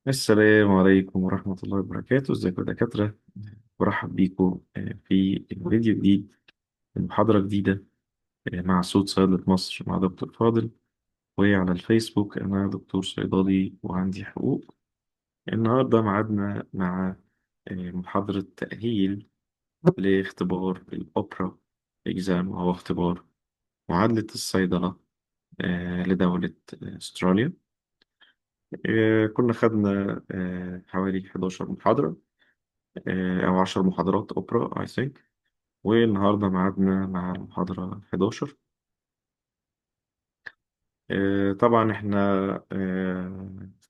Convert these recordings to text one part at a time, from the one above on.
السلام عليكم ورحمة الله وبركاته. ازيكم يا دكاترة؟ برحب بيكم في فيديو جديد، محاضرة جديدة مع صوت صيدلة مصر مع دكتور فاضل. وعلى الفيسبوك أنا دكتور صيدلي وعندي حقوق. النهاردة ميعادنا مع محاضرة تأهيل لاختبار الأوبرا إكزام، وهو اختبار معادلة الصيدلة لدولة أستراليا. كنا خدنا حوالي 11 محاضرة أو 10 محاضرات أوبرا I think، والنهاردة ميعادنا مع المحاضرة 11. طبعا احنا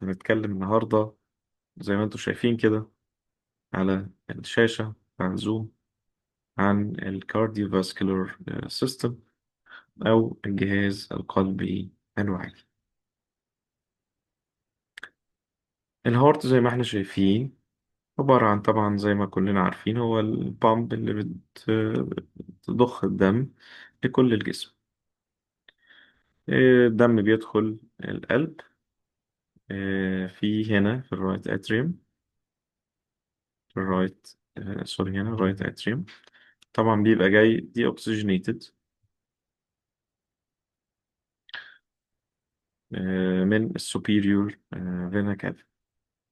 هنتكلم النهاردة زي ما انتم شايفين كده على الشاشة على زوم عن ال cardiovascular system أو الجهاز القلبي الوعي. ال heart زي ما احنا شايفين عبارة عن، طبعا زي ما كلنا عارفين، هو ال pump اللي بتضخ الدم لكل الجسم. الدم بيدخل القلب في هنا في ال right atrium، في ال right sorry، هنا ال right atrium. طبعا بيبقى جاي deoxygenated من ال superior vena cava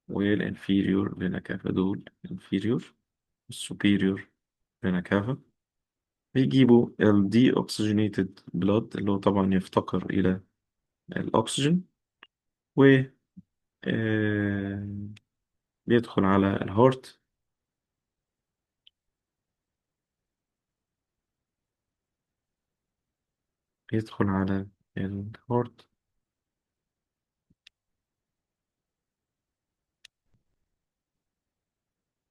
وال inferior vena cava. دول inferior ال superior vena cava بيجيبوا ال deoxygenated blood اللي هو طبعا يفتقر إلى الأكسجين، و آه، بيدخل على ال heart. بيدخل على ال heart.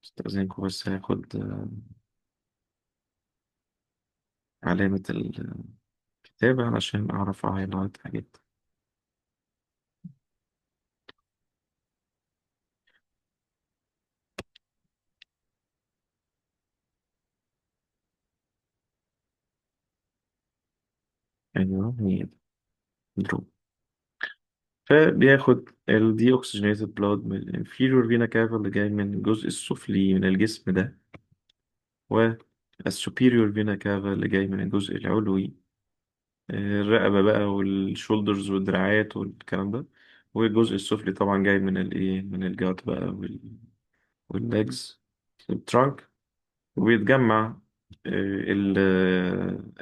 استأذنكم بس هاخد علامة الكتابة علشان أعرف أ highlight حاجات. أيوه هي دي draw. فبياخد ال deoxygenated blood من ال inferior vena cava اللي جاي من الجزء السفلي من الجسم ده، وال superior vena cava اللي جاي من الجزء العلوي، الرقبة بقى وال shoulders والدراعات والكلام ده. والجزء السفلي طبعا جاي من الايه، من ال gut بقى وال legs ال trunk. وبيتجمع ال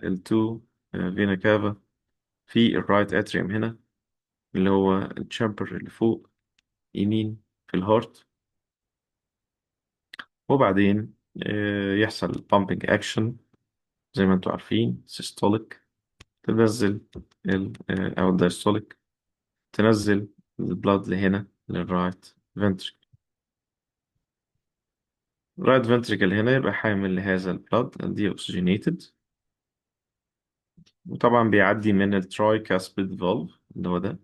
ال two vena cava في ال right atrium هنا، اللي هو ال chamber اللي فوق يمين في ال heart. وبعدين يحصل pumping action زي ما انتوا عارفين، systolic تنزل ال او diastolic تنزل ال blood لهنا لل right ventricle. right ventricle هنا يبقى حامل لهذا ال blood deoxygenated، وطبعا بيعدي من ال tricuspid valve اللي هو ده.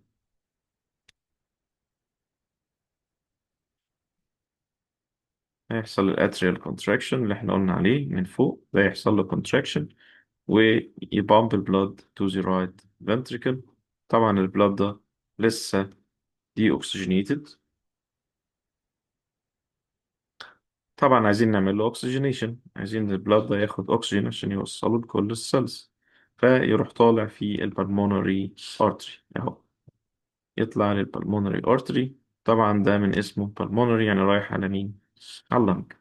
هيحصل ال atrial contraction اللي احنا قلنا عليه من فوق، ده يحصل له contraction وي pump ال blood to the right ventricle. طبعا ال blood ده لسه deoxygenated، طبعا عايزين نعمل له oxygenation، عايزين ال blood ده ياخد اكسجين عشان يوصله لكل ال cells. فيروح طالع في ال pulmonary artery اهو، يطلع لل pulmonary artery. طبعا ده من اسمه pulmonary يعني رايح على مين؟ على ال lung.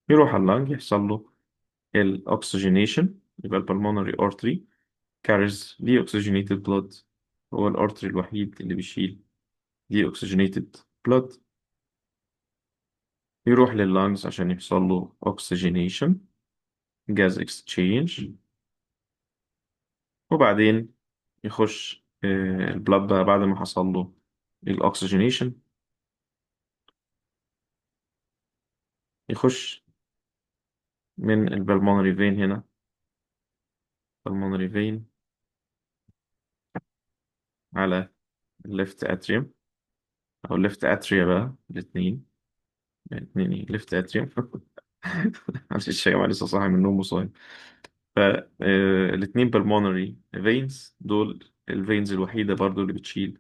يروح على ال lung يحصل له ال oxygenation، يبقى ال pulmonary artery carries deoxygenated blood، هو ال artery الوحيد اللي بيشيل deoxygenated blood. يروح لل lungs عشان يحصل له oxygenation gas exchange، وبعدين يخش ال blood بقى بعد ما حصل له ال oxygenation يخش من ال pulmonary vein هنا، pulmonary vein على left atrium أو left atria بقى، الاتنين، الاتنين إيه؟ left atrium. معلش يا جماعة لسه صاحي من النوم وصايم. ف الاتنين pulmonary veins دول ال veins الوحيدة برضو اللي بتشيل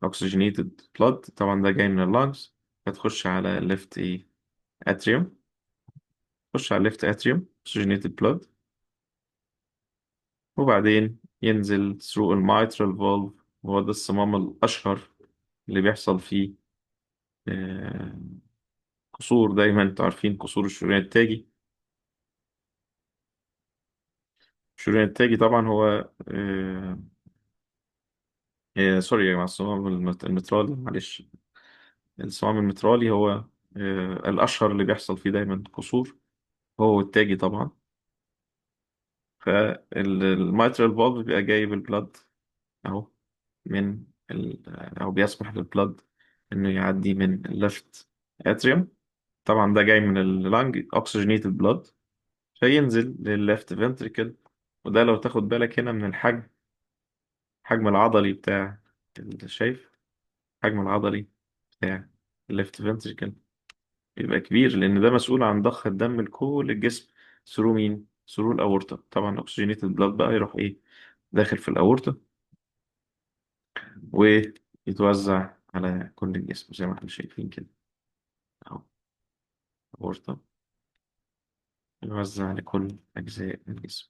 oxygenated blood، طبعا ده جاي من ال lungs. فتخش على left ايه atrium. خش على left atrium oxygenated blood، وبعدين ينزل through ال mitral valve، وهو ده الصمام الأشهر اللي بيحصل فيه آه، قصور. دايما انتوا عارفين قصور الشريان التاجي. الشريان التاجي طبعا هو sorry يا جماعة، الصمام المترالي، معلش. الصمام المترالي هو الأشهر اللي بيحصل فيه دايما قصور، هو التاجي طبعا. فال mitral valve بيبقى جايب ال blood اهو من ال او بيسمح لل blood انه يعدي من ال left atrium. طبعا ده جاي من ال lung oxygenated blood، فينزل للل left ventricle. وده لو تاخد بالك هنا من الحجم، الحجم العضلي بتاع شايف الحجم العضلي بتاع ال left ventricle بيبقى كبير، لان ده مسؤول عن ضخ الدم لكل الجسم through مين؟ through الاورطه. طبعا oxygenated blood بقى يروح ايه؟ داخل في الاورطه ويتوزع على كل الجسم زي ما احنا شايفين كده اهو، اورطه يوزع لكل اجزاء الجسم.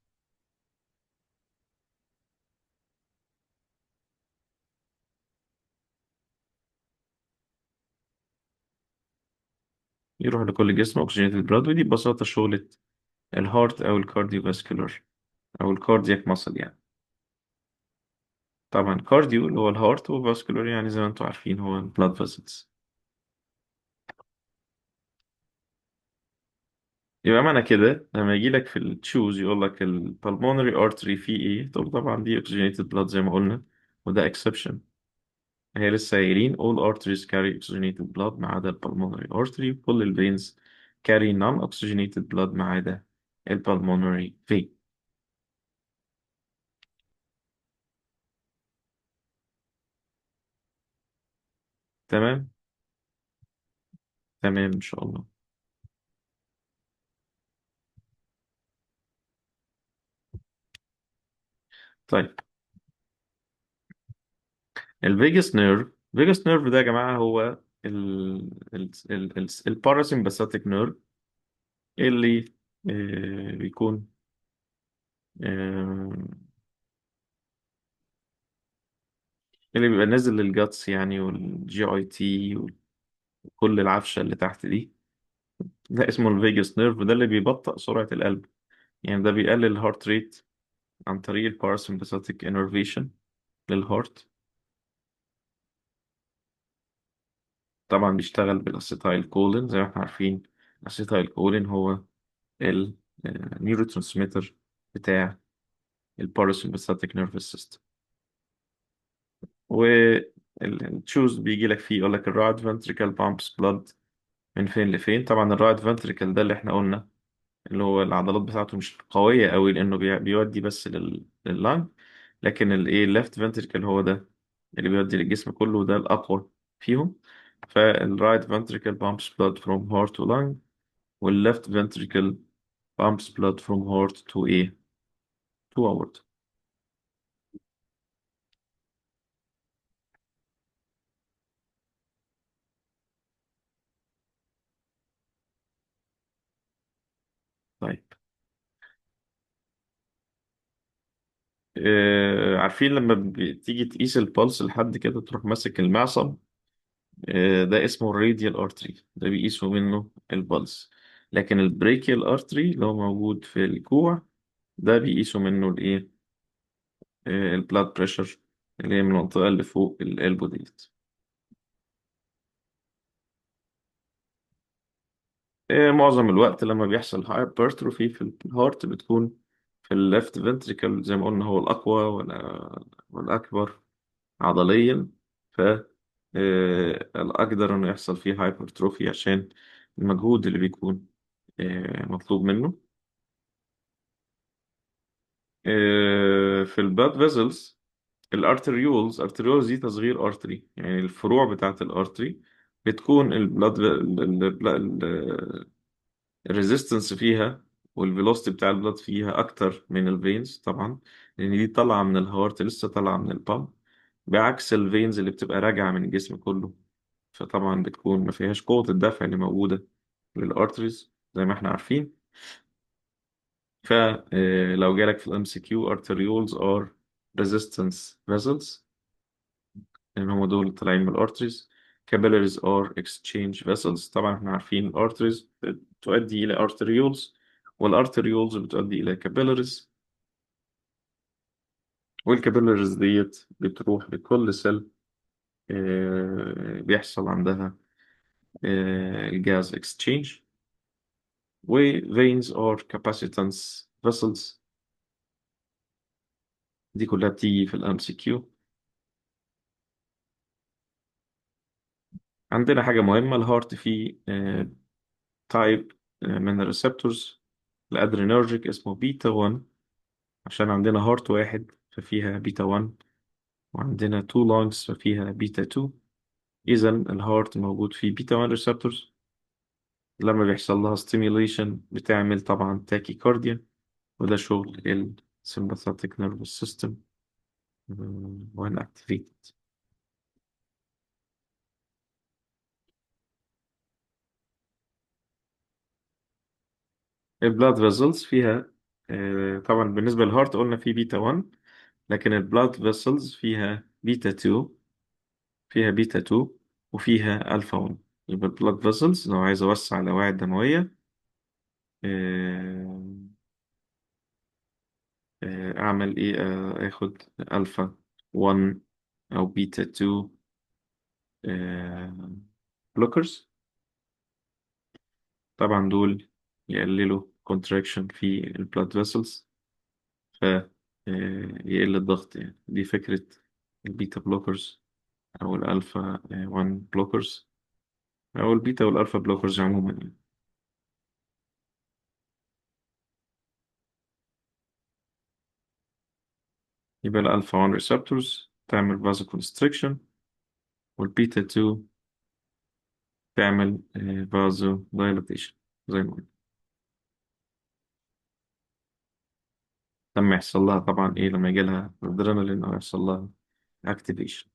يروح لكل جسم oxygenated blood. ودي ببساطه شغله ال heart او ال cardiovascular او ال cardiac muscle يعني. طبعا cardio اللي هو ال heart، و vascular يعني زي ما انتم عارفين هو ال blood vessels. يبقى معنى كده لما يجي لك في ال choose يقول لك ال pulmonary artery فيه ايه، تقول طبعا دي oxygenated blood زي ما قلنا، وده exception. هي لسه قايلين all arteries carry oxygenated blood ما عدا ال pulmonary artery، كل ال veins carry non-oxygenated blood ما عدا ال pulmonary vein. تمام؟ تمام إن شاء الله. طيب ال vagus nerve، vagus nerve ده يا جماعة هو ال parasympathetic nerve اللي بيكون آه، اللي بيبقى نازل لل guts يعني، وال GIT وكل العفشة اللي تحت دي. ده اسمه ال vagus nerve، ده اللي بيبطئ سرعة القلب، يعني ده بيقلل ال heart rate عن طريق ال parasympathetic innervation لل heart. طبعا بيشتغل بال acetylcholine زي ما احنا عارفين. ال acetylcholine هو ال neurotransmitter بتاع ال parasympathetic nervous system. وال choose بيجي لك فيه يقول لك ال right ventricle pumps blood من فين لفين. طبعا ال right ventricle ده اللي احنا قلنا اللي هو العضلات بتاعته مش قوية قوي لأنه بيودي بس لل lung، لكن الايه ال left ventricle هو ده اللي بيودي للجسم كله، وده الأقوى فيهم. فال right ventricle pumps blood from heart to lung، وال left ventricle pumps blood from heart to ايه to aorta. طيب عارفين لما بتيجي تقيس ال pulse لحد كده تروح ماسك المعصم، ده اسمه ال radial artery، ده بيقيسوا منه ال pulse. لكن ال brachial artery اللي هو موجود في الكوع ده بيقيسوا منه الايه، ال blood pressure اللي هي من المنطقة اللي فوق ال elbow ديت. معظم الوقت لما بيحصل hypertrophy في ال heart بتكون في ال left ventricle زي ما قلنا هو الأقوى والأكبر عضليا، ف الأقدر إنه يحصل فيه hypertrophy عشان المجهود اللي بيكون مطلوب منه. في ال blood vessels ال arterioles، arterioles دي تصغير artery، يعني الفروع بتاعة ال artery بتكون ال blood ال resistance فيها وال velocity بتاع ال blood فيها اكتر من ال veins طبعا، لان دي طالعه من ال heart لسه طالعه من ال pump، بعكس ال veins اللي بتبقى راجعه من الجسم كله. فطبعا بتكون ما فيهاش قوة الدفع اللي موجودة لل arteries زي ما احنا عارفين. فلو جالك في الام سي كيو، arterioles are resistance vessels، لان هم دول طالعين من ال arteries. Capillaries are exchange vessels. طبعا احنا عارفين ال arteries تؤدي الى arterioles، وال arterioles بتؤدي الى capillaries، وال capillaries ديت بتروح لكل cell بيحصل عندها ال gas exchange. و veins are capacitance vessels. دي كلها بتيجي في الام سي كيو. عندنا حاجة مهمة، ال heart فيه type من ال receptors ال adrenergic اسمه بيتا 1. عشان عندنا heart واحد ففيها بيتا 1، وعندنا 2 lungs ففيها بيتا 2. إذا ال heart موجود فيه بيتا 1 receptors. لما بيحصل لها stimulation بتعمل طبعا tachycardia، وده شغل ال sympathetic nervous system when activated. ال blood vessels فيها طبعا بالنسبة لل heart قلنا في بيتا 1، لكن ال blood vessels فيها بيتا 2، فيها بيتا 2 وفيها ألفا 1. يبقى ال blood vessels لو عايز أوسع الأوعية الدموية آه، أعمل إيه؟ آخد ألفا 1 أو بيتا 2 blockers. طبعا دول يقللوا contraction في ال blood vessels، ف يقل الضغط. يعني دي فكرة ال beta blockers أو الألفا 1 blockers أو ال beta وال alpha blockers عموما يعني. يبقى الألفا 1 receptors تعمل vasoconstriction، والبيتا 2 تعمل vasodilatation زي ما قلنا. لما يحصل لها طبعا إيه، لما يجي لها أدرينالين أو يحصل لها activation.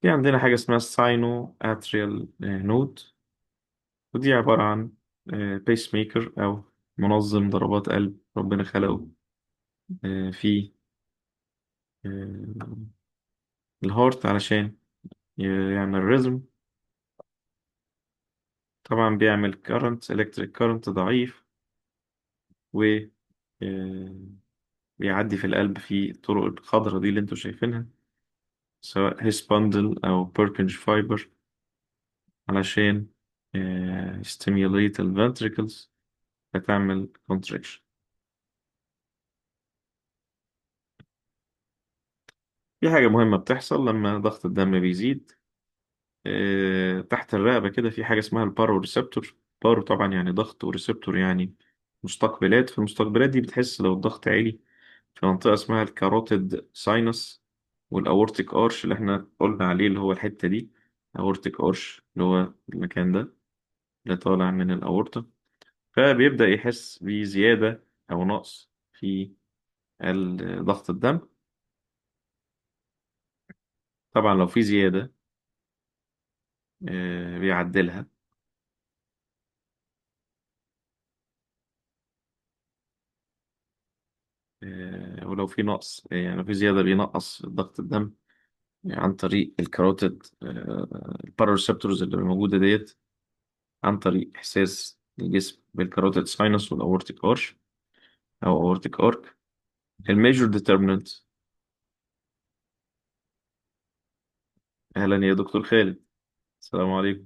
في عندنا حاجة اسمها sinoatrial node، ودي عبارة عن pacemaker أو منظم ضربات قلب ربنا خلقه في ال heart علشان يعمل rhythm. طبعا بيعمل current، electric current ضعيف، و بيعدي في القلب في الطرق الخضراء دي اللي انتوا شايفينها، سواء His bundle أو Purkinje fiber، علشان stimulate the ventricles فتعمل contraction. في حاجة مهمة بتحصل لما ضغط الدم بيزيد تحت الرقبة كده، في حاجة اسمها ال baroreceptor. baro طبعا يعني ضغط، و receptor يعني مستقبلات. فالمستقبلات دي بتحس لو الضغط عالي في منطقة اسمها ال carotid sinus وال aortic arch اللي احنا قلنا عليه، اللي هو الحتة دي aortic arch اللي هو المكان ده اللي طالع من الاورطة. فبيبدأ يحس بزيادة أو نقص في ضغط الدم. طبعا لو في زيادة بيعدلها، ولو في نقص يعني لو في زيادة بينقص ضغط الدم عن طريق ال carotid ال baroreceptors اللي موجودة ديت، عن طريق إحساس الجسم بال carotid sinus وال aortic arch أو aortic arch. ال major determinant. أهلا يا دكتور خالد، السلام عليكم.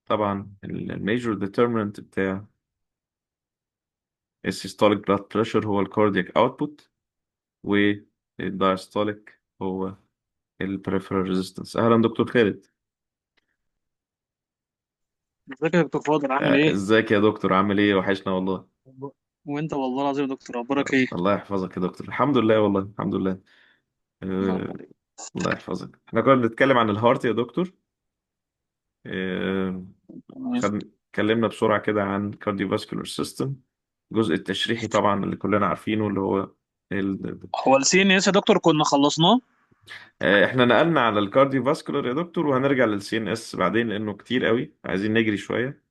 طبعا ال major determinant بتاع ال systolic blood pressure هو ال cardiac output، وال diastolic هو ال peripheral resistance. اهلا دكتور خالد. ازيك يا دكتور فاضل، عامل ايه؟ ازيك يا دكتور، عامل ايه؟ وحشنا والله. وانت والله العظيم يا دكتور، اخبارك ايه؟ الله يحفظك يا دكتور، الحمد لله والله الحمد لله. الله آه، يخليك. الله يحفظك. احنا كنا بنتكلم عن ال heart يا دكتور. آه، تمام. اتكلمنا بسرعة كده عن cardiovascular system، الجزء التشريحي طبعا اللي كلنا عارفينه اللي هو ال... هو ال CNS يا دكتور كنا خلصناه؟ احنا نقلنا على ال cardiovascular يا دكتور، وهنرجع لل CNS بعدين لانه كتير قوي، عايزين نجري شوية.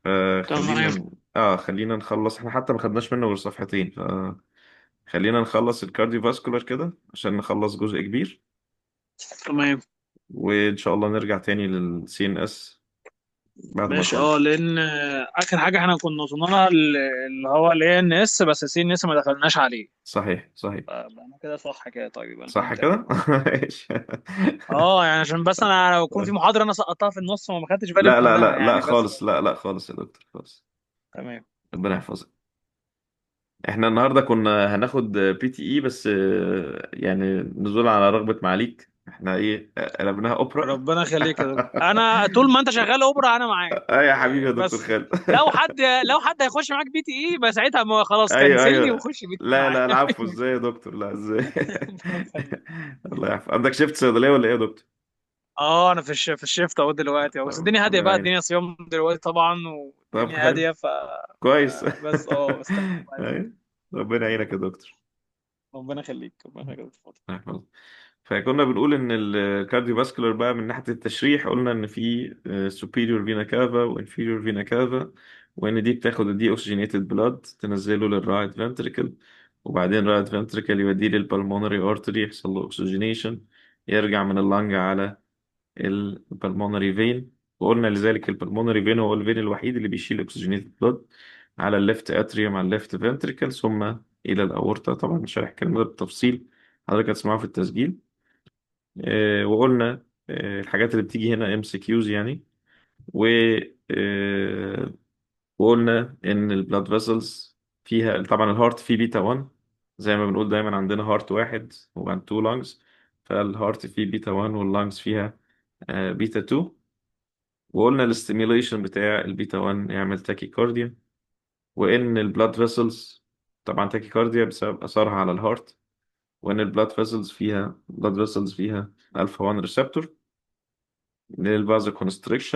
فخلينا تمام. اه خلينا نخلص، احنا حتى ما خدناش منه غير صفحتين، فخلينا نخلص ال cardiovascular كده عشان نخلص جزء كبير، تمام. وان شاء الله نرجع تاني لل CNS بعد ما ماشي، اه نخلص. لان اخر حاجة احنا كنا وصلنا لها اللي هو الاي ان اس، بس ال CNS ما دخلناش عليه. صحيح صحيح. انا كده صح كده؟ طيب يبقى انا صح كده تمام. كده. ماشي. اه يعني عشان بس انا لو يكون في محاضرة انا سقطتها في النص وما خدتش بالي لا لا منها لا لا يعني، بس. خالص، لا لا خالص يا دكتور، خالص. تمام. ربنا يحفظك. احنا النهارده كنا هناخد بي تي اي، بس يعني نزول على رغبة معاليك، احنا ايه قلبناها اوبرا. ربنا يخليك يا دكتور، انا طول ما انت شغال اوبرا انا معاك. اه يا حبيبي يا دكتور بس خالد. لو حد لو حد هيخش معاك بي تي اي، بس ساعتها ما خلاص ايوه كنسلني ايوه. وخش بي تي لا معايا. لا، العفو، ازاي يا دكتور؟ لا، ازاي؟ ربنا يخليك. الله يعفو. عندك shift صيدلية ولا ايه يا دكتور؟ اه انا في ال shift اهو دلوقتي اهو، بس طب الدنيا هادية ربنا بقى، يعينك. الدنيا صيام دلوقتي طبعا طب والدنيا حلو، هاديه. كويس. بس بستنى دلوقتي. ايوه، ربنا يعينك يا دكتور. ربنا يخليك، ربنا يخليك يا دكتور. رحمة الله. فكنا بنقول ان ال cardiovascular بقى من ناحية التشريح، قلنا ان في superior vena cava و inferior vena cava، وان دي بتاخد ال deoxygenated blood تنزله للرايت ventricle، وبعدين right ventricle يوديه لل pulmonary artery يحصل له oxygenation، يرجع من ال lung على البلمونري فين. وقلنا لذلك ال pulmonary vein هو ال vein الوحيد اللي بيشيل oxygenated blood على ال left atrium على ال left ventricle ثم الى الاورطه. طبعا مش هحكي الكلام ده بالتفصيل، حضرتك هتسمعه في التسجيل. وقلنا الحاجات اللي بتيجي هنا MCQs يعني. و آه، وقلنا ان ال blood vessels فيها طبعا ال heart فيه بيتا 1، زي ما بنقول دايما عندنا heart واحد وعند 2 lungs، فال heart فيه بيتا 1 وال lungs فيها بيتا 2. وقلنا ال stimulation بتاع البيتا 1 يعمل tachycardia، وان ال blood vessels طبعا tachycardia بسبب اثرها على ال heart، وان ال blood vessels فيها الفا 1 receptor لل vasoconstriction،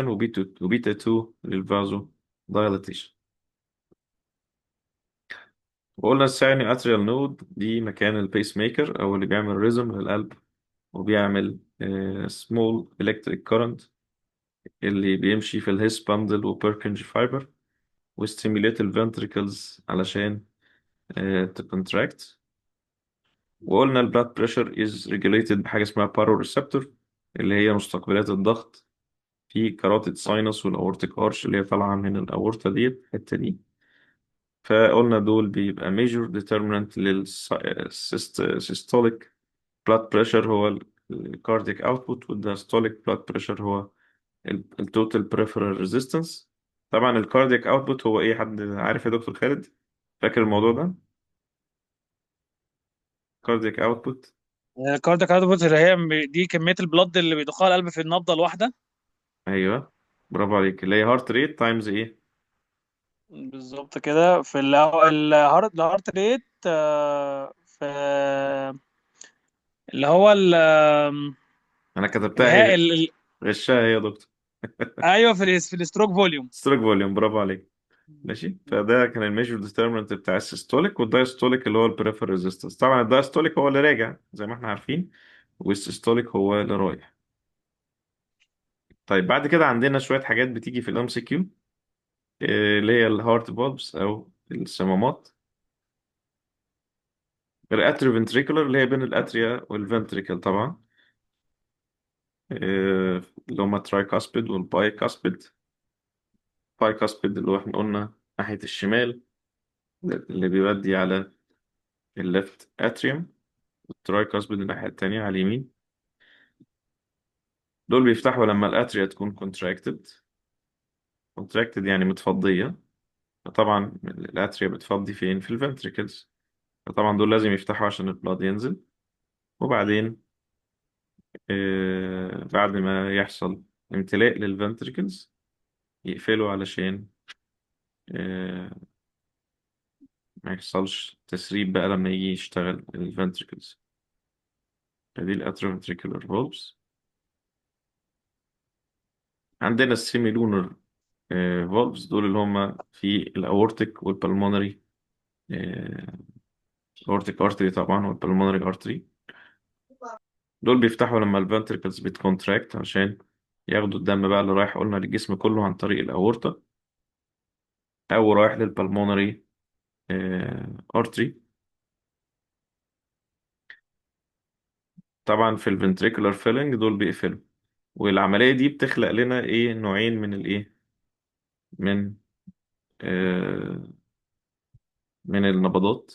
وبيتا 2 لل vasodilatation. وقلنا ال sinoatrial node دي مكان ال pacemaker او اللي بيعمل rhythm للقلب، وبيعمل small electric current اللي بيمشي في ال His bundle و Purkinje fiber، و stimulate ال ventricles علشان ت contract. وقلنا ال blood pressure is regulated بحاجة اسمها baroreceptor، اللي هي مستقبلات الضغط في carotid sinus وال aortic arch اللي هي طالعه من الاورطه دي الحتة دي. فقلنا دول بيبقى major determinant لل systolic blood pressure هو ال cardiac output، وال diastolic blood pressure هو ال total peripheral resistance. طبعا ال cardiac output هو ايه؟ حد عارف يا دكتور خالد؟ فاكر الموضوع ده؟ cardiac output. ال cardiac output اللي هي دي كمية ال blood اللي بيضخها القلب في النبضه الواحده. ايوه، برافو عليك. اللي هي heart rate times ايه؟ بالظبط كده، في الهارت ريت، في اللي هو انا كتبتها اللي هي ايه؟ غشها هي يا دكتور. ايوه، في الستروك فوليوم. stroke volume، برافو عليك. ماشي، فده كان ال major determinant بتاع السيستوليك والدايستوليك، اللي هو ال peripheral resistance. طبعا ال diastolic هو اللي راجع زي ما احنا عارفين، وال systolic هو اللي رايح. طيب بعد كده عندنا شوية حاجات بتيجي في الام سي كيو، اللي هي ال heart valves او الصمامات. ال atrioventricular اللي هي بين ال atria وال ventricle طبعا، آه، اللي هما ترايكاسبيد والبايكاسبيد. بايكاسبيد اللي هو احنا قلنا ناحية الشمال، اللي بيودي على الليفت اتريوم، والترايكاسبيد الناحية التانية على اليمين. دول بيفتحوا لما ال atria تكون contracted. contracted يعني متفضية، فطبعا ال atria بتفضي فين؟ في ال ventricles. فطبعا دول لازم يفتحوا عشان ال blood ينزل. وبعدين بعد ما يحصل امتلاء لل ventricles يقفلوا علشان آه ما يحصلش تسريب بقى لما يجي يشتغل ال ventricles. فدي ال atrioventricular valves. عندنا ال semilunar valves، دول اللي هم في ال aortic وال pulmonary، aortic artery طبعا وال pulmonary artery. دول بيفتحوا لما ال ventricles بت contract عشان ياخدوا الدم بقى اللي رايح قلنا للجسم كله عن طريق الاورطه، او رايح لل pulmonary artery. طبعا في ال ventricular filling دول بيقفلوا، والعملية دي بتخلق لنا ايه؟ نوعين من الايه، من آه من النبضات.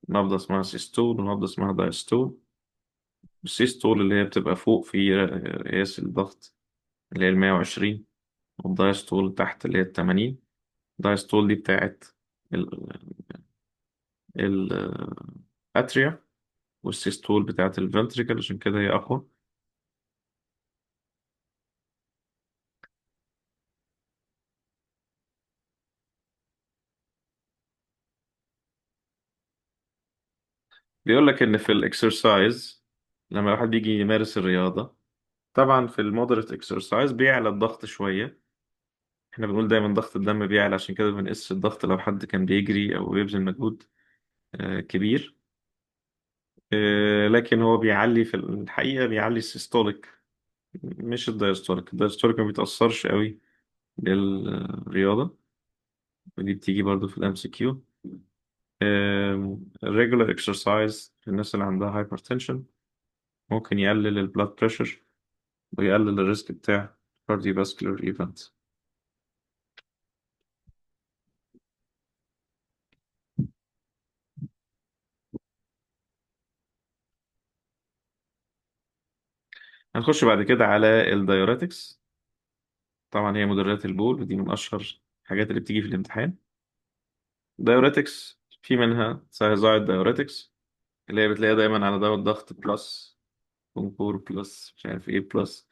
نبضة اسمها systole ونبضة اسمها diastole. ال systole اللي هي بتبقى فوق في قياس الضغط اللي هي 120، وال diastole تحت اللي هي 80. diastole دي بتاعت ال ال atria، وال systole بتاعت ال ventricle، عشان كده هي أقوى. بيقول لك إن في ال exercise لما الواحد بيجي يمارس الرياضة، طبعا في ال moderate exercise بيعلى الضغط شوية. احنا بنقول دايما ضغط الدم بيعلى، عشان كده بنقيس الضغط لو حد كان بيجري أو بيبذل مجهود كبير. لكن هو بيعلي في الحقيقة، بيعلي ال systolic مش ال diastolic. ال diastolic ما بيتأثرش قوي بالرياضة، ودي بتيجي برضو في ال MCQ. Regular exercise للناس اللي عندها hypertension ممكن يقلل ال blood pressure ويقلل ال risk بتاع cardiovascular event. هنخش بعد كده على ال diuretics. طبعا هي مدرات البول، ودي من اشهر الحاجات اللي بتيجي في الامتحان. diuretics في منها thiazide diuretics اللي هي بتلاقيها دايما على دواء الضغط plus، Concor plus، مش عارف ايه plus.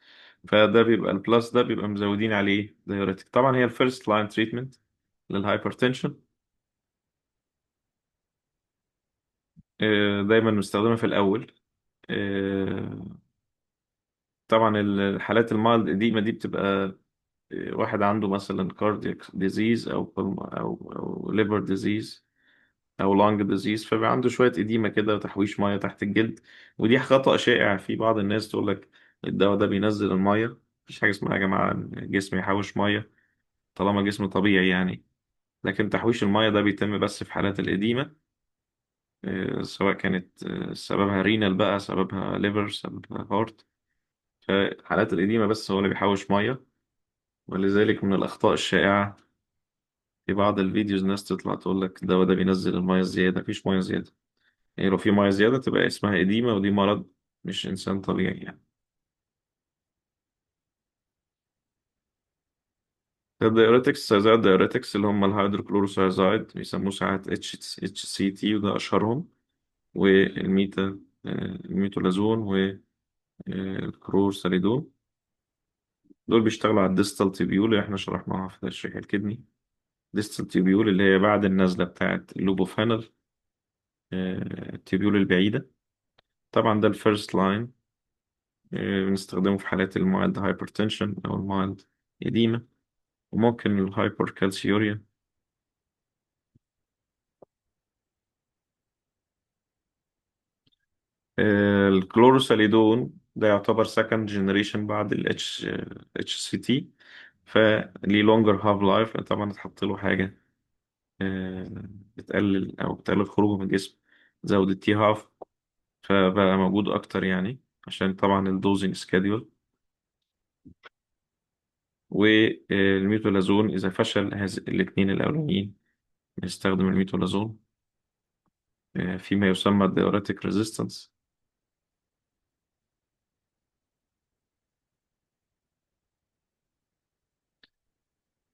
فده بيبقى ال plus ده بيبقى مزودين عليه diuretic. طبعا هي ال first line treatment لل hypertension، دايما مستخدمة في الأول. آه، طبعا الحالات ال mild edema دي بتبقى واحد عنده مثلا cardiac disease أو liver disease أو lung disease، فبيبقى عنده شوية edema كده وتحويش مية تحت الجلد. ودي خطأ شائع في بعض الناس، تقول لك الدواء ده بينزل المية. مفيش حاجة اسمها يا جماعة إن الجسم يحوش مية طالما جسم طبيعي يعني. لكن تحويش المية ده بيتم بس في حالات ال edema، سواء كانت سببها renal بقى، سببها liver، سببها heart. فحالات ال edema بس هو اللي بيحوش مية. ولذلك من الأخطاء الشائعة في بعض ال videos ناس تطلع تقول لك الدواء ده بينزل المية الزيادة. مفيش مية زيادة، يعني لو في مية زيادة تبقى اسمها edema، ودي مرض مش إنسان طبيعي يعني. ال diuretics، thiazide diuretics اللي هم ال hydrochlorothiazide بيسموه ساعات HCT وده أشهرهم، وال meta ال metolazone وال chlorthalidone. دول بيشتغلوا على ال distal tubule اللي احنا شرحناها في تشريح ال kidney. distal tubule اللي هي بعد النزلة بتاعة ال loop of Henle، ال tubule البعيدة. طبعا ده ال first line، بنستخدمه في حالات ال mild hypertension أو ال mild edema، وممكن ال hypercalciuria. ال chlorthalidone ده يعتبر second generation بعد ال HCT، فليه longer half life. طبعا اتحط له حاجة بتقلل أو بتقلل خروجه من الجسم، زود ال t half، فبقى موجود أكتر يعني، عشان طبعا ال dosing schedule. وال metolazone إذا فشل هذا الاثنين الأولانيين نستخدم ال metolazone فيما يسمى ال diuretic resistance.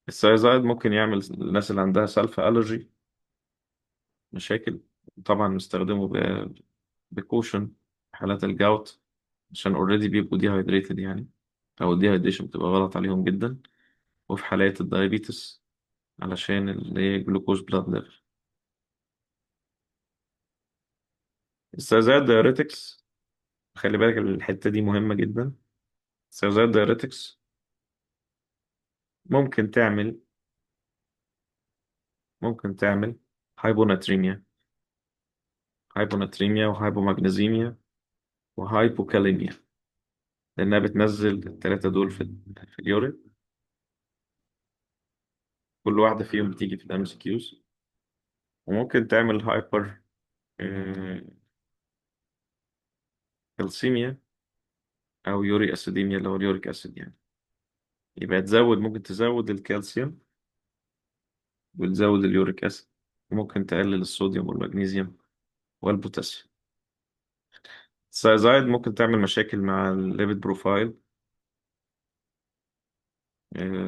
ال thiazide ممكن يعمل الناس اللي عندها sulfa allergy مشاكل، طبعا نستخدمه ب caution حالات ال gout، عشان already بيبقوا dehydrated يعني، او ال dehydration بتبقى غلط عليهم جدا. وفي حالات ال diabetes علشان اللي هي glucose blood level. ال thiazide diuretics، خلي بالك الحتة دي مهمة جدا. ال thiazide diuretics ممكن تعمل ممكن تعمل hyponatremia، hyponatremia و hypomagnesemia و hypokalemia، لأنها بتنزل الثلاثة دول في ال urine. كل واحدة فيهم بتيجي في ال MCQs. وممكن تعمل hyper calcemia أو uriacidemia اللي هو ال uric acid يعني. يبقى تزود، ممكن تزود الكالسيوم وتزود ال uric acid، وممكن تقلل الصوديوم والمغنيسيوم والبوتاسيوم. ال thiazide ممكن تعمل مشاكل مع ال lipid profile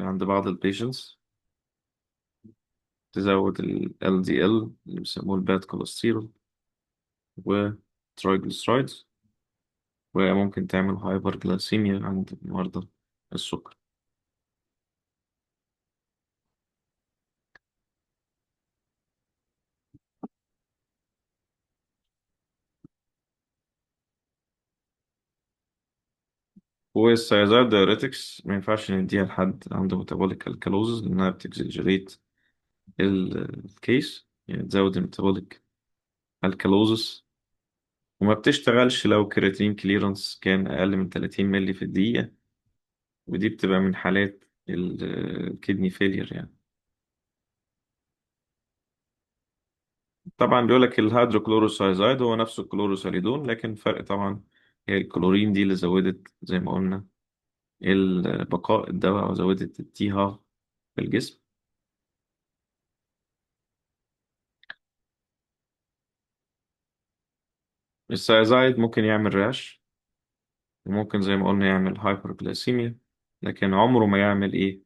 عند بعض ال patients، تزود ال LDL اللي بيسموه ال bad cholesterol و triglycerides، وممكن تعمل hyperglycemia عند مرضى السكر. وال thiazide diuretics ما ينفعش نديها لحد عنده metabolic alkalosis، لأنها بت exaggerate ال case، يعني تزود ال metabolic alkalosis، وما بتشتغلش لو creatinine clearance كان أقل من 30 ملي في الدقيقة، ودي بتبقى من حالات ال kidney failure يعني. طبعا بيقول لك ال hydrochlorothiazide هو نفسه ال chlorthalidone، لكن فرق طبعا هي الكلورين دي اللي زودت زي ما قلنا البقاء الدواء او زودت ال t half في الجسم. ال thiazide ممكن يعمل rash، وممكن زي ما قلنا يعمل hyperglycemia، لكن عمره ما يعمل ايه؟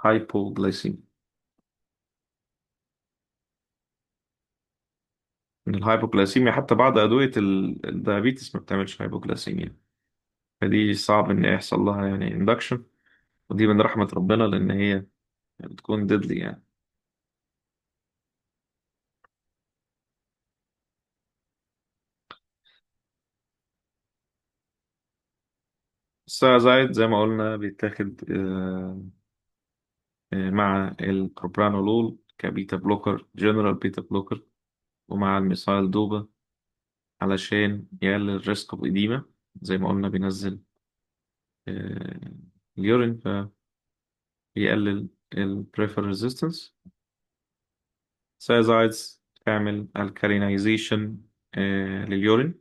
hypoglycemia. من ال hypoglycemia حتى بعض أدوية ال diabetes ما بتعملش hypoglycemia، فدي صعب إن يحصل لها يعني induction، ودي من رحمة ربنا لأن هي بتكون deadly يعني. ال thiazide زي ما قلنا بيتاخد مع ال propranolol ك beta blocker، general beta blocker، ومع ال methyldopa علشان يقلل ال risk of edema، زي ما قلنا بينزل ال urine فبيقلل ال peripheral resistance. thiazides تعمل alkalinization لل urine،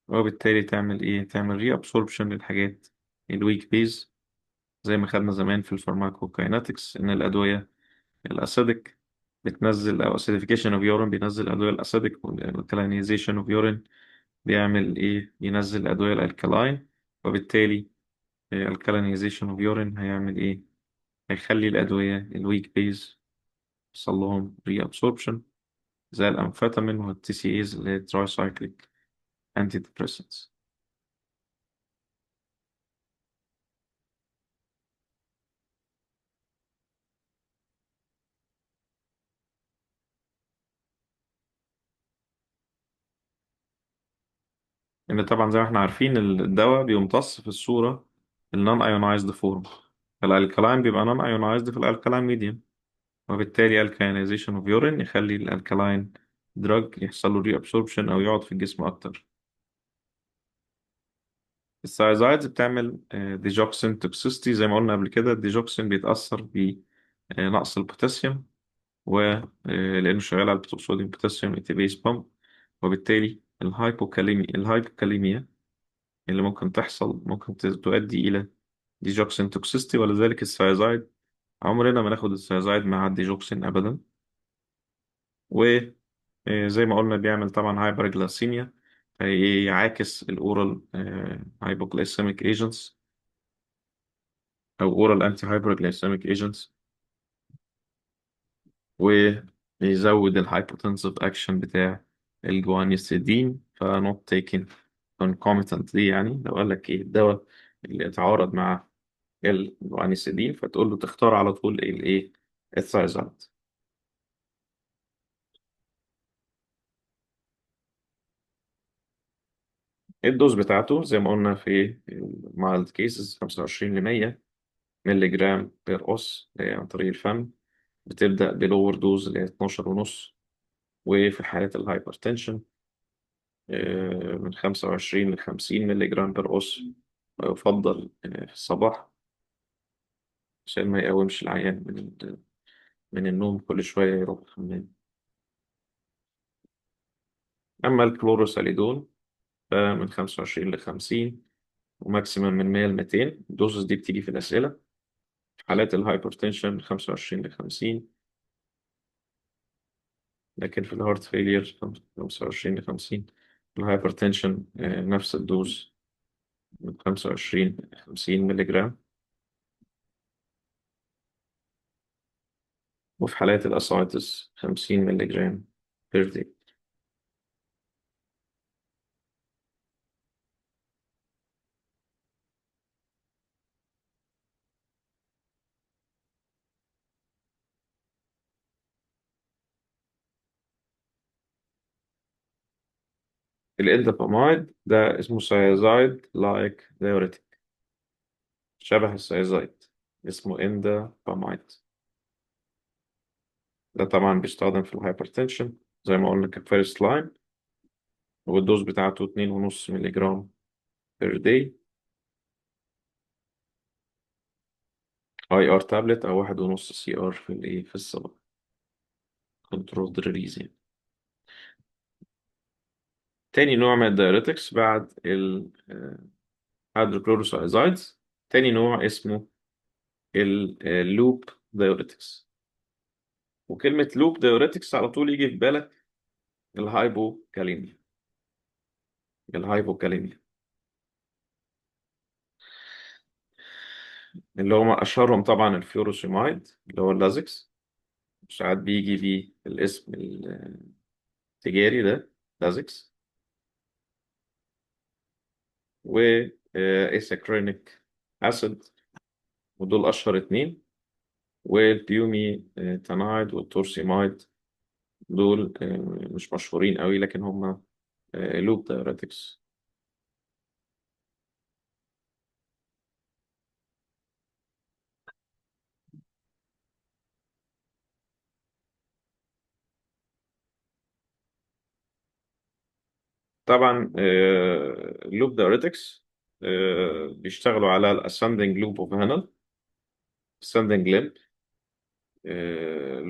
وبالتالي تعمل ايه؟ تعمل reabsorption للحاجات ال weak base، زي ما خدنا زمان في ال pharmacokinetics ان الادويه ال acidic بتنزل، او acidification of urine بينزل الادويه ال acidic، وال alkalinization of urine بيعمل ايه؟ ينزل الادويه ال alkaline، وبالتالي alkalinization of urine هيعمل ايه؟ هيخلي الادويه ال weak base يحصل لهم reabsorption، زي ال amphetamine وال TCAs اللي هي tricyclic antidepressants. ان طبعا زي ما احنا عارفين الدواء بيمتص في الصوره ال non ionized form، فال alkaline بيبقى non ionized في ال alkaline medium، وبالتالي alkalinization of urine يخلي ال alkaline drug يحصل له reabsorption او يقعد في الجسم اكتر. ال thiazides بتعمل digoxin toxicity، زي ما قلنا قبل كده الديجوكسين بيتاثر بنقص البوتاسيوم، و لانه شغال على ال sodium potassium ATPase pump، وبالتالي ال hypokalemia اللي ممكن تحصل ممكن تؤدي الى digoxin toxicity، ولذلك ال thiazide عمرنا ما ناخد ال thiazide مع الديجوكسين ابدا. وزي ما قلنا بيعمل طبعا hyperglycemia، فيعاكس ال oral hypoglycemic agents او oral anti hyperglycemic agents، ويزود ال hypotensive action بتاع ال guanethidine، ف not taken concomitantly. يعني لو قال لك ايه الدواء اللي يتعارض مع ال guanethidine فتقول له تختار على طول الايه؟ ال thiazide. ال dose بتاعته زي ما قلنا في ال mild cases 25 ل 100 مللي جرام per os عن طريق الفم. بتبدأ ب lower dose اللي هي 12 ونص، وفي حالات ال hypertension من 25 ل 50 مللي جرام per os، ويفضل في الصباح عشان ما يقومش العيان من النوم كل شوية يروح الحمام. أما ال chlorthalidone فمن 25 ل 50 و maximum من 100 ل 200. ال doses دي بتيجي في الأسئلة. في حالات ال hypertension من 25 ل 50، لكن في ال heart failure 25 ل 50. ال hypertension نفس ال dose من 25 ل 50 مللي جرام. وفي حالات ال ascites 50 مللي جرام per day. ال indapamide ده اسمه thiazide like diuretic، شبه ال thiazide، اسمه indapamide. ده طبعا بيستخدم في ال hypertension زي ما قلنا ك first line، وال dose بتاعته 2.5 مللي جرام per day، IR tablet او 1.5 CR في الايه في الصباح، controlled release يعني. تاني نوع من ال diuretics بعد ال hydrochlorothiazides، تاني نوع اسمه ال loop diuretics. وكلمة loop diuretics على طول يجي في بالك ال hypokalemia. ال hypokalemia اللي هم أشهرهم طبعا ال furosemide اللي هو ال Lasix، ساعات بيجي بيه الاسم التجاري ده Lasix، و ethacrynic acid، ودول أشهر اتنين. وال bumetanide وال torsemide دول مش مشهورين قوي، لكن هم loop diuretics. طبعا ال loop diuretics بيشتغلوا على ال ascending loop of Henle، ascending limb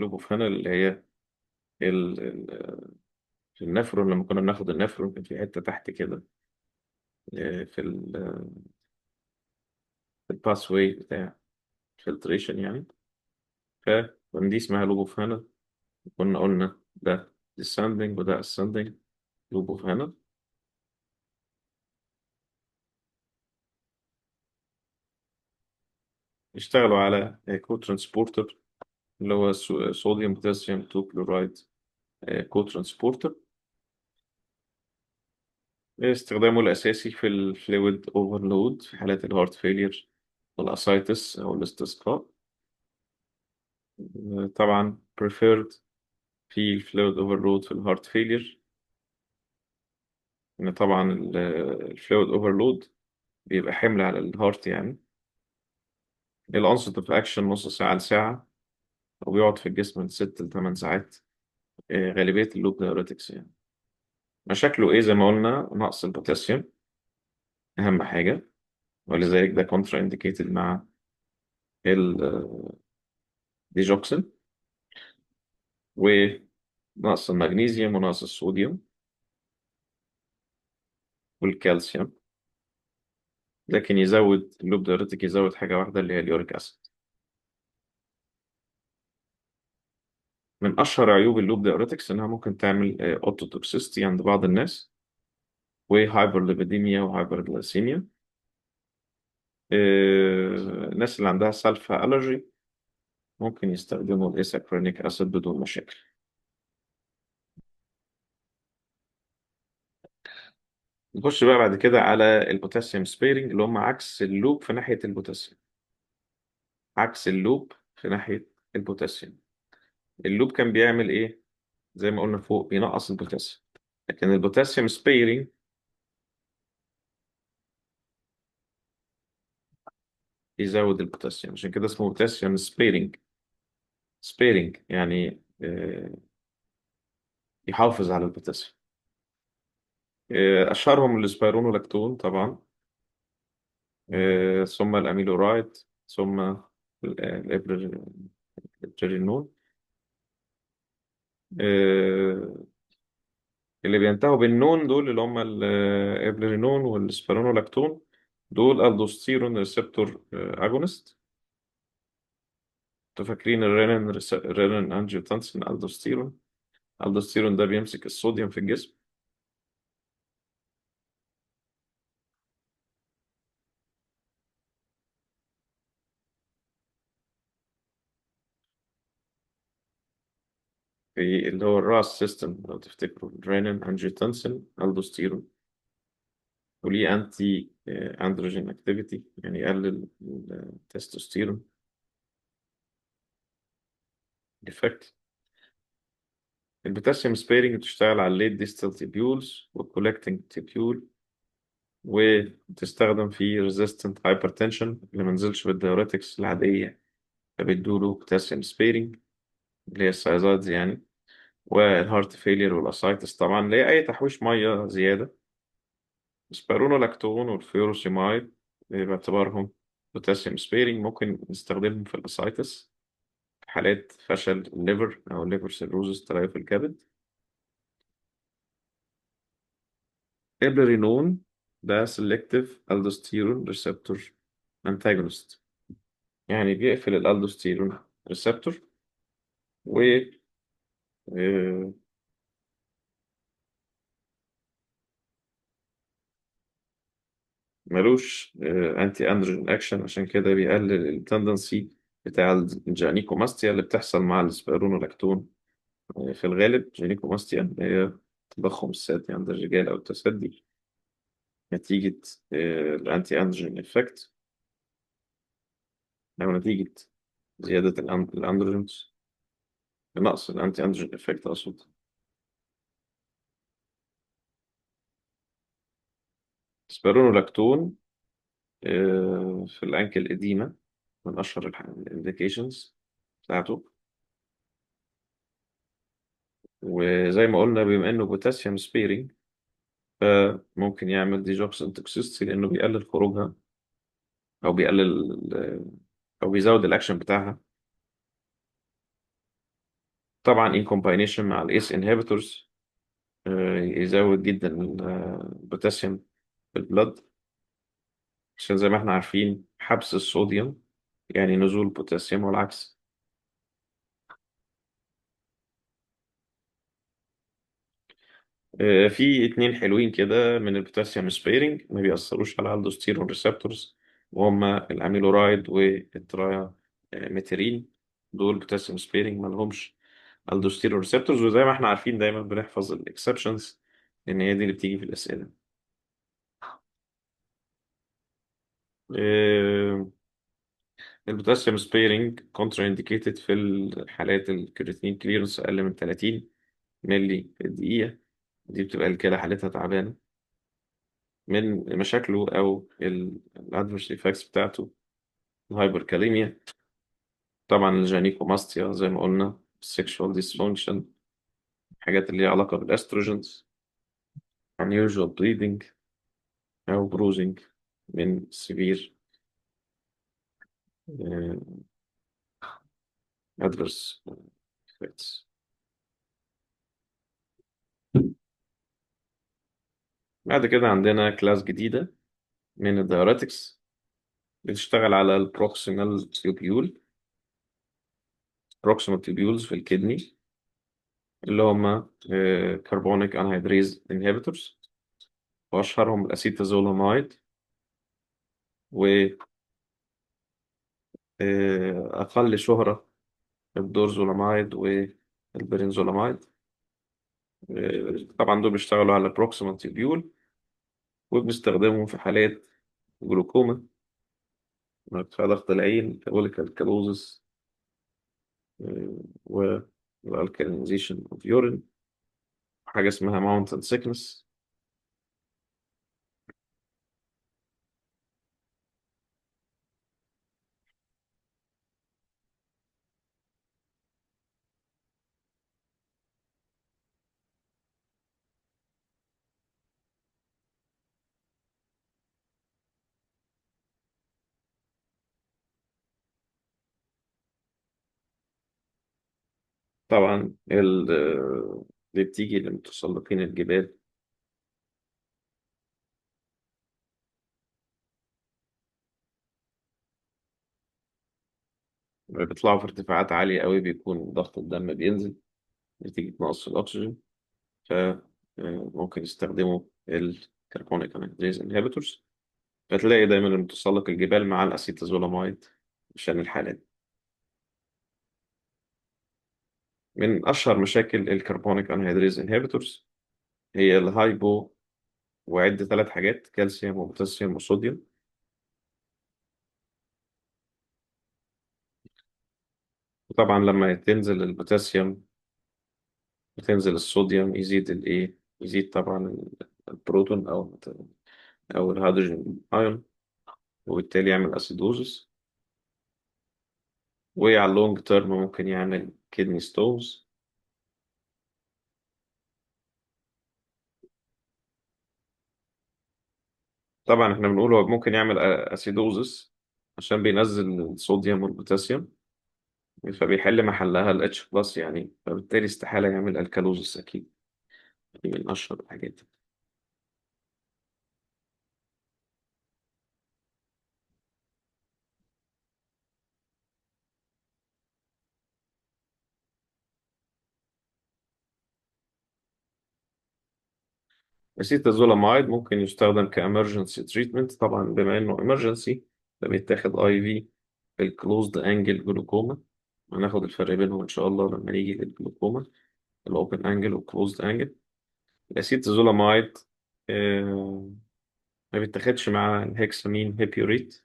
loop of Henle اللي هي في النفرون. لما كنا بناخد النفرون كان في حتة تحت كده في ال pathway بتاع filtration يعني، فكان دي اسمها loop of Henle. كنا قلنا ده descending وده ascending loop of Henle. اشتغلوا على co-transporter اللي هو sodium potassium 2 chloride co-transporter. استخدامه الأساسي في ال fluid overload في حالات ال heart failure وال ascites أو الاستسقاء. طبعا preferred في ال fluid overload في ال heart failure، إن طبعا ال fluid overload بيبقى حمل على ال heart يعني. ال onset of action نص ساعة لساعة، وبيقعد في الجسم من 6 ل 8 ساعات. غالبية ال loop diuretics يعني. مشاكله ايه؟ زي ما قلنا نقص البوتاسيوم اهم حاجة، ولذلك ده contraindicated مع الديجوكسين، ونقص المغنيسيوم ونقص الصوديوم والكالسيوم. لكن يزود ال loop diuretic، يزود حاجة واحدة اللي هي ال uric acid. من أشهر عيوب ال loop diuretics إنها ممكن تعمل ototoxicity عند بعض الناس، و hyperlipidemia و hyperglycemia. الناس اللي عندها sulfa allergy ممكن يستخدموا ال ethacrynic acid بدون مشاكل. نخش بقى بعد كده على ال potassium sparing اللي هم عكس ال loop في ناحية البوتاسيوم. عكس ال loop في ناحية البوتاسيوم. ال loop كان بيعمل ايه؟ زي ما قلنا فوق بينقص البوتاسيوم، لكن ال potassium sparing بيزود البوتاسيوم، عشان كده اسمه potassium sparing. sparing يعني يحافظ على البوتاسيوم. أشهرهم ال spironolactone طبعا، ثم ال amiloride، ثم ال eplerenone. آه، اللي بينتهوا بالنون دول اللي هم ال eplerenone وال spironolactone، دول aldosterone receptor agonist. انتوا فاكرين الرينين؟ renin angiotensin aldosterone. الدوستيرون ده بيمسك الصوديوم في الجسم. في اللي هو ال RAAS system لو تفتكروا، renin angiotensin aldosterone، وليه anti androgen activity، يعني يقلل التستوستيرون effect. ال potassium sparing بتشتغل على ال late distal tubules وال collecting tubule، وتستخدم في resistant hypertension اللي ما نزلش بال diuretics العادية، فبيدوله potassium sparing اللي هي ال thiazides يعني. وال heart failure وال ascites طبعا اللي هي أي تحويش مية زيادة. spironolactone وال furosemide باعتبارهم potassium sparing ممكن نستخدمهم في ال ascites في حالات فشل ال liver أو ال liver cirrhosis، تليف الكبد. eplerenone ده selective aldosterone receptor antagonist، يعني بيقفل ال aldosterone receptor و آه، ملوش anti androgen action، عشان كده بيقلل ال tendency بتاع ال gynecomastia اللي بتحصل مع ال spironolactone. في الغالب gynecomastia اللي هي تضخم الثدي عند الرجال او التثدي نتيجة ال anti androgen effect او نتيجة زيادة ال androgens، نقص ال anti androgen effect اقصد. spironolactone في ال ankle edema من اشهر ال indications بتاعته. وزي ما قلنا بما انه potassium sparing فممكن يعمل digoxin toxicity لانه بيقلل خروجها او بيقلل او بيزود الاكشن بتاعها. طبعا in combination مع ال ACE inhibitors يزود جدا البوتاسيوم في ال blood، عشان زي ما احنا عارفين حبس الصوديوم يعني نزول البوتاسيوم والعكس. في اتنين حلوين كده من ال potassium sparing ما بيأثروش على ال aldosterone receptors، وهما ال amiloride وال triamterene. دول potassium sparing ما لهمش aldosterone receptors، وزي ما احنا عارفين دايما بنحفظ ال exceptions لان هي دي اللي بتيجي في الاسئله. ال potassium sparing contraindicated في الحالات ال creatinine clearance اقل من 30 ملي في الدقيقه، دي بتبقى الكلى حالتها تعبانه من مشاكله او ال adverse effects بتاعته، ال hyperkalemia، طبعا ال gynecomastia زي ما قلنا، sexual dysfunction، حاجات اللي ليها علاقة بال estrogens، unusual bleeding أو bruising من severe adverse effects. بعد كده عندنا class جديدة من ال diuretics بتشتغل على ال proximal tubule، proximal tubules في ال kidney اللي هما carbonic anhydrase inhibitors، وأشهرهم ال acetazolamide، و أقل شهرة ال dorzolamide وال brinzolamide. طبعا دول بيشتغلوا على proximal tubule، وبنستخدمهم في حالات جلوكوما، ارتفاع ضغط العين، metabolic alkalosis، وال alkalinization of urine، حاجة اسمها mountain sickness. طبعا دي بتيجي لمتسلقين الجبال، لما بيطلعوا في ارتفاعات عالية قوي بيكون ضغط الدم بينزل نتيجة نقص الأكسجين، فممكن يستخدموا ال carbonic anhydrase inhibitors. فتلاقي دايما المتسلق الجبال مع ال acetazolamide عشان الحالة دي. من أشهر مشاكل ال carbonic anhydrase inhibitors هي ال hypo، وعد ثلاث حاجات: كالسيوم وبوتاسيوم وصوديوم. وطبعا لما تنزل البوتاسيوم وتنزل الصوديوم يزيد الايه، يزيد طبعا البروتون او الهيدروجين ايون، وبالتالي يعمل acidosis، وعلى ال long term ممكن يعمل kidney stones. طبعا احنا بنقول هو ممكن يعمل acidosis عشان بينزل الصوديوم والبوتاسيوم، فبيحل محلها ال H plus يعني، فبالتالي استحالة يعمل alkalosis اكيد. دي من اشهر الحاجات. acetazolamide ممكن يستخدم ك emergency treatment، طبعا بما انه emergency فبيتاخد IV في ال closed angle glaucoma. هناخد الفرق بينهم ان شاء الله لما نيجي للجلوكوما، ال open angle وال closed angle. ال acetazolamide آه، ما بيتاخدش مع ال hexamine hippurate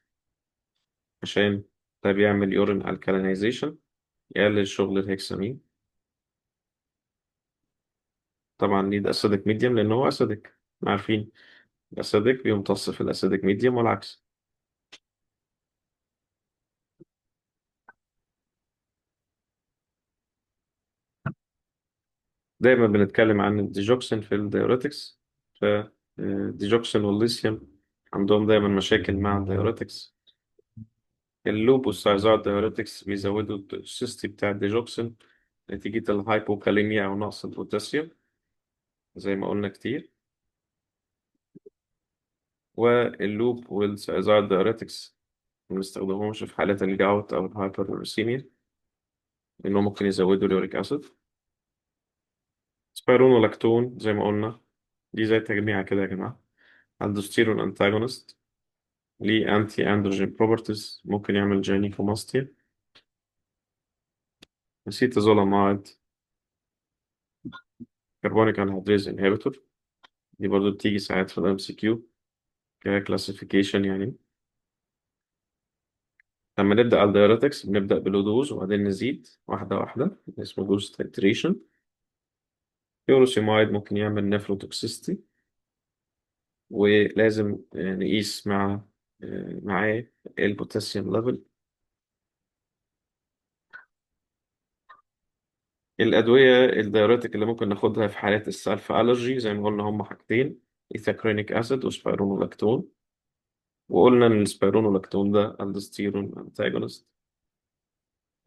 عشان ده بيعمل urine alkalinization، يقلل شغل الهكسامين. طبعا need acidic medium لان هو acidic، عارفين ال acidic بيمتص في ال acidic medium والعكس. دايما بنتكلم عن الديجوكسين في ال diuretics، فال digoxin والليثيوم عندهم دايما مشاكل مع ال diuretics. ال loop وال thiazide diuretics بيزودوا ال toxicity بتاع الديجوكسين نتيجة ال hypokalemia أو نقص البوتاسيوم زي ما قلنا كتير. وال loop وال thiazide diuretics ما بنستخدمهمش في حالات ال gout أو ال hyperuricemia لأنهم ممكن يزودوا ال uric acid. spironolactone زي ما قلنا دي زي تجميعة كده يا جماعة، aldosterone antagonist، ليه anti androgen properties، ممكن يعمل gynecomastia. acetazolamide carbonic anhydrase inhibitor، دي برضو بتيجي ساعات في ال MCQ ك classification يعني. لما نبدأ على ال diuretics بنبدأ ب low dose وبعدين نزيد واحدة واحدة، اسمه dose titration. furosemide ممكن يعمل nephrotoxicity، ولازم نقيس مع معاه البوتاسيوم level. الأدوية ال diuretic اللي ممكن ناخدها في حالات ال sulfa allergy زي ما قلنا هم حاجتين، ethacrynic acid و spironolactone، وقلنا إن ال spironolactone ده aldosterone antagonist.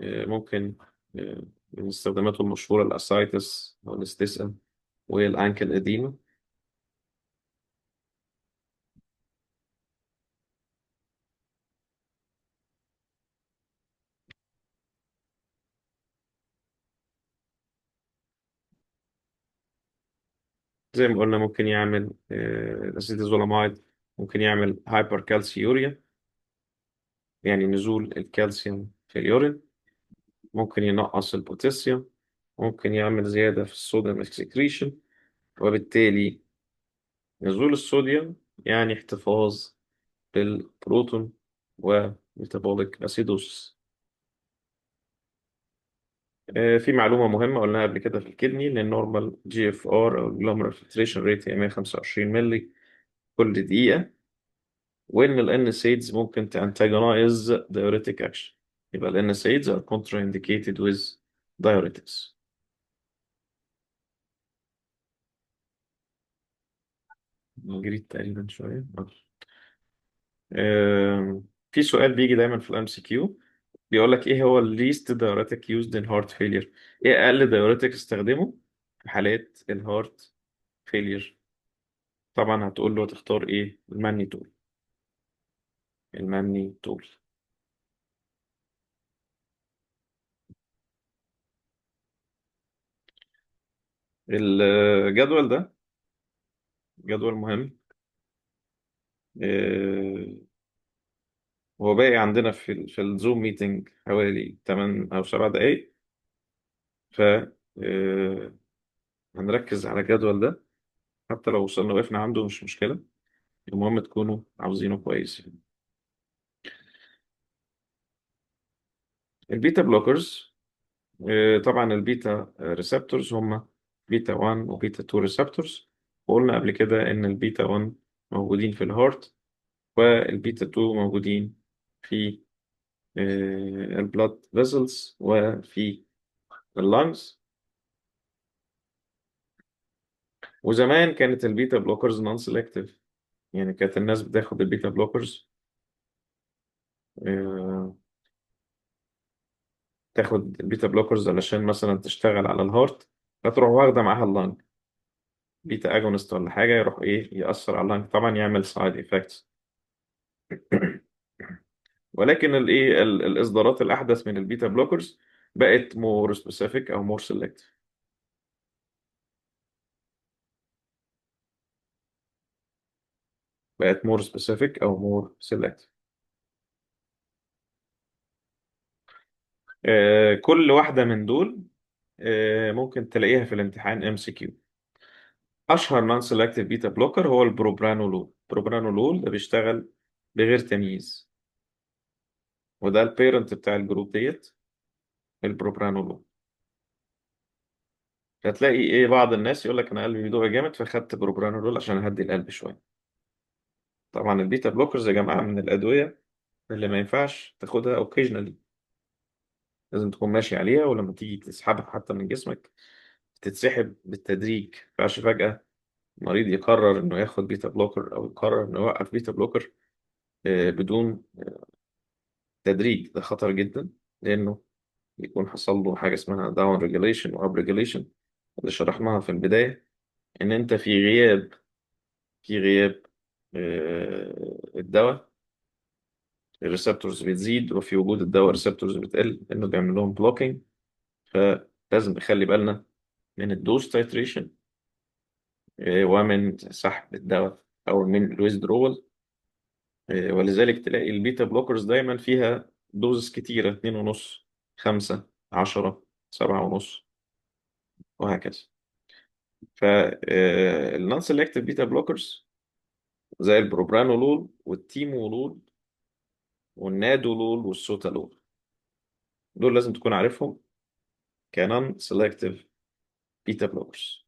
ممكن آه، من استخداماته المشهورة ال ascites أو الاستسقاء وال ankle edema. زي ما قلنا ممكن يعمل ال acetazolamide ممكن يعمل hypercalciuria يعني نزول الكالسيوم في ال urine، ممكن ينقص البوتاسيوم، ممكن يعمل زيادة في الصوديوم excretion، وبالتالي نزول الصوديوم يعني احتفاظ بالبروتون و metabolic acidosis. في معلومة مهمة قلناها قبل كده في ال kidney، إن ال normal GFR أو ال glomerular filtration rate هي 125 مللي كل دقيقة، وإن ال NSAIDs ممكن ت antagonize diuretic action، يبقى ال NSAIDs are contraindicated with diuretics. جريت تقريبا شوية. في سؤال بيجي دايما في ال MCQ، بيقول لك ايه هو ال least diuretic used in heart failure؟ ايه اقل diuretic استخدمه في حالات ال heart failure؟ طبعا هتقول له تختار ايه؟ ال mannitol. ال mannitol. الجدول ده جدول مهم. آه، هو باقي عندنا في ال Zoom meeting حوالي 8 او 7 دقايق، ف آه، هنركز على الجدول ده، حتى لو وصلنا وقفنا عنده مش مشكلة، المهم تكونوا عاوزينه كويس. ال beta blockers، طبعا ال beta receptors هم بيتا 1 وبيتا 2 receptors، وقلنا قبل كده ان البيتا 1 موجودين في ال heart وال beta 2 موجودين في ال blood vessels وفي ال lungs. وزمان كانت ال beta blockers non selective، يعني كانت الناس بتاخد ال beta blockers، تاخد ال beta blockers علشان مثلا تشتغل على ال heart، فتروح واخده معاها ال lung، beta agonist ولا حاجه، يروح ايه ياثر على ال lung، طبعا يعمل side effects. ولكن الايه الاصدارات الاحدث من ال beta blockers بقت more specific او more selective، بقت more specific او more selective. كل واحدة من دول ممكن تلاقيها في الامتحان MCQ. اشهر non selective beta blocker هو ال propranolol. ال propranolol ده بيشتغل بغير تمييز، وده ال parent بتاع ال group ديت البروبرانولول. هتلاقي ايه بعض الناس يقول لك انا قلبي بيدق جامد فخدت بروبرانولول عشان اهدي القلب شويه. طبعا ال beta blockers يا جماعة من الادوية اللي ما ينفعش تاخدها occasionally، لازم تكون ماشي عليها، ولما تيجي تسحبها حتى من جسمك تتسحب بالتدريج، ما ينفعش فجاة المريض يقرر انه ياخد beta blocker او يقرر انه يوقف beta blocker بدون تدريج. ده خطر جدا، لانه بيكون حصل له حاجة اسمها down regulation و up regulation اللي شرحناها في البداية، ان انت في غياب الدواء ال receptors بتزيد، وفي وجود الدواء ال receptors بتقل، لانه بيعمل لهم blocking. فلازم نخلي بالنا من ال dose titration ومن سحب الدواء او من ال withdrawal. ولذلك تلاقي ال beta blockers دايما فيها doses كتيرة، 2.5، 5، 10، 7.5، وهكذا. فال non selective beta blockers زي ال propranolol وال timolol وال nadolol وال sotalol، دول لازم تكون عارفهم ك non selective beta blockers،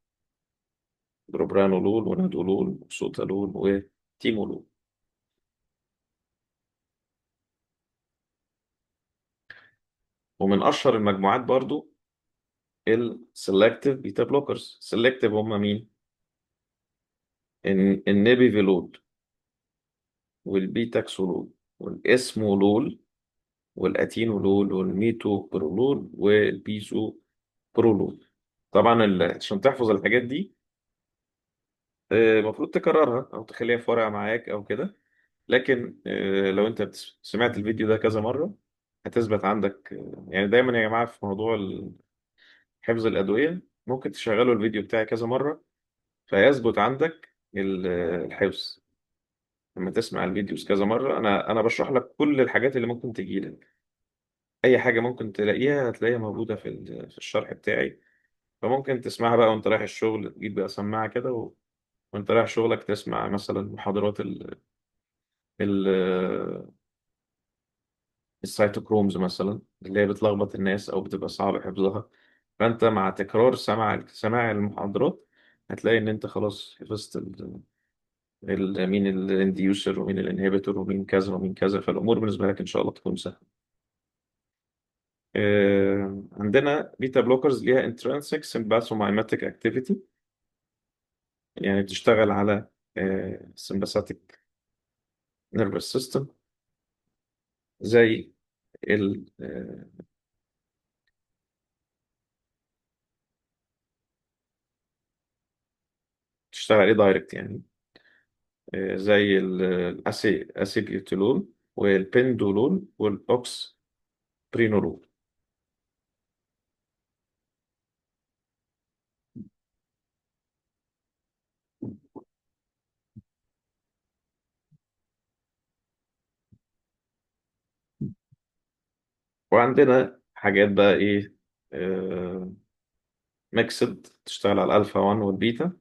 propranolol و nadolol و sotalol و timolol. ومن اشهر المجموعات برضو ال selective beta blockers. selective هم مين؟ ال nebivolol وال betaxolol وال esmolol وال atenolol وال metoprolol وال bisoprolol. طبعا عشان تحفظ الحاجات دي المفروض تكررها او تخليها في ورقة معاك او كده، لكن لو انت سمعت الفيديو ده كذا مرة هتثبت عندك. دايما يا جماعة في موضوع حفظ الادوية ممكن تشغلوا الفيديو بتاعي كذا مرة فيثبت عندك الحفظ. لما تسمع ال videos كذا مرة، انا بشرح لك كل الحاجات اللي ممكن تجيلك، اي حاجة ممكن تلاقيها هتلاقيها موجودة في الشرح بتاعي، فممكن تسمعها بقى وانت رايح الشغل، تجيب بقى سماعه كده وانت رايح شغلك تسمع مثلا محاضرات ال cytochromes مثلا اللي هي بتلخبط الناس او بتبقى صعب حفظها. فانت مع تكرار سماع المحاضرات هتلاقي ان انت خلاص حفظت مين ال inducer ومين ال inhibitor ومين كذا ومين كذا، فالامور بالنسبة لك ان شاء الله تكون سهلة. عندنا beta blockers ليها intrinsic sympathomimetic activity، يعني بتشتغل على sympathetic nervous system زي ال آه، تشتغل عليه direct يعني، زي ال acebutolol وال pindolol وال oxprenolol. وعندنا حاجات بقى ايه، mixed، تشتغل على الالفا 1 والبيتا،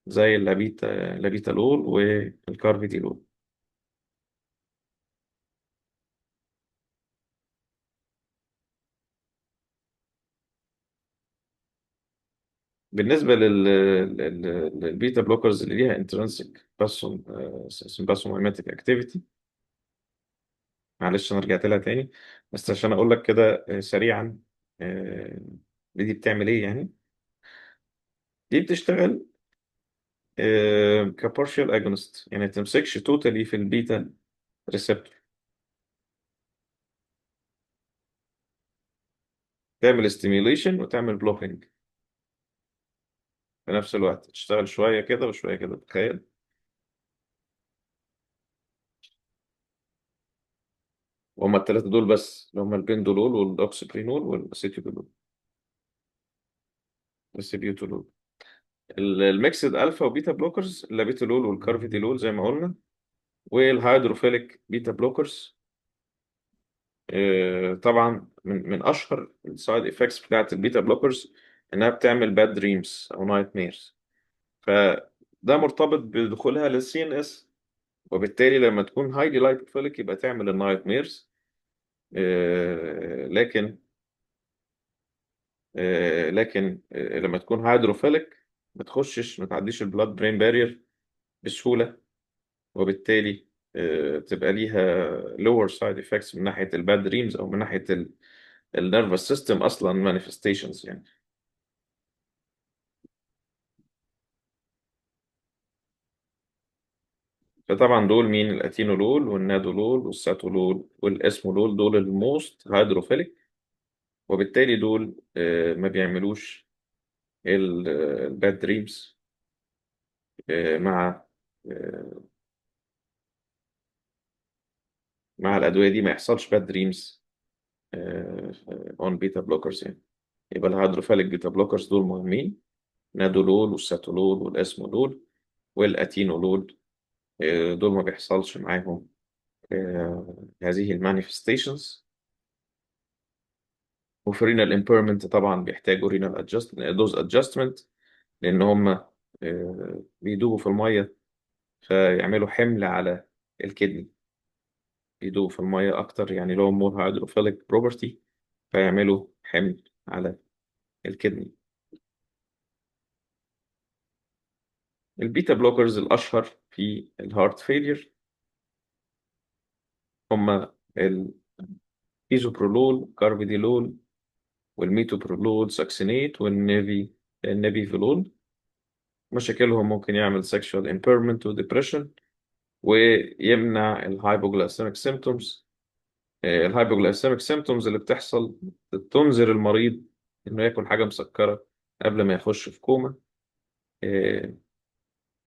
زي اللابيتالول والكارفيديلول. بالنسبة لل beta blockers اللي ليها intrinsic sympathomimetic activity، معلش انا رجعت لها تاني بس عشان اقول لك كده سريعا، آه، دي بتعمل ايه يعني. دي بتشتغل ك partial agonist، يعني ما تمسكش totally في ال beta receptor، تعمل stimulation وتعمل blocking في نفس الوقت، تشتغل شوية كده وشوية كده، تخيل. وهما الثلاثة دول بس اللي هما ال pindolol وال oxprenolol وال acetylol ال acebutolol. ال mixed alpha و beta blockers، ال labetalol وال carvedilol زي ما قلنا، وال hydrophilic beta blockers. طبعا من اشهر ال side effects بتاعت ال beta blockers انها بتعمل bad dreams او nightmares، فده مرتبط بدخولها لل CNS، وبالتالي لما تكون highly lipophilic يبقى تعمل ال nightmares. لكن لما تكون hydrophilic ما تخشش، ما تعديش ال blood brain barrier بسهولة، وبالتالي تبقى ليها lower side effects من ناحية ال bad dreams أو من ناحية ال nervous system أصلا manifestations يعني. فطبعا دول مين؟ ال atenolol وال nadolol وال sotalol وال esmolol، دول ال most hydrophilic، وبالتالي دول ما بيعملوش ال bad dreams مع آه، مع الأدوية دي، ما يحصلش bad dreams on beta blockers يعني. يبقى ال hydrophilic beta blockers دول مهمين، nadolol وال sotalol وال esmolol وال atenolol، دول ما بيحصلش معاهم هذه ال manifestations. وفي renal impairment طبعا بيحتاجوا renal adjust dose adjustment، لان هم بيدوبوا في المية فيعملوا حمل على ال kidney، بيدوبوا في المية اكتر يعني لهم more hydrophilic property، فيعملوا حمل على ال kidney. ال beta blockers الاشهر في ال heart failure هما ال bisoprolol، carvedilol، وال metoprolol succinate، وال nebi ال nebivolol. مشاكلهم ممكن يعمل sexual impairment و depression، ويمنع ال hypoglycemic symptoms. ال hypoglycemic symptoms اللي بتحصل تنذر المريض انه ياكل حاجة مسكره قبل ما يخش في كوما.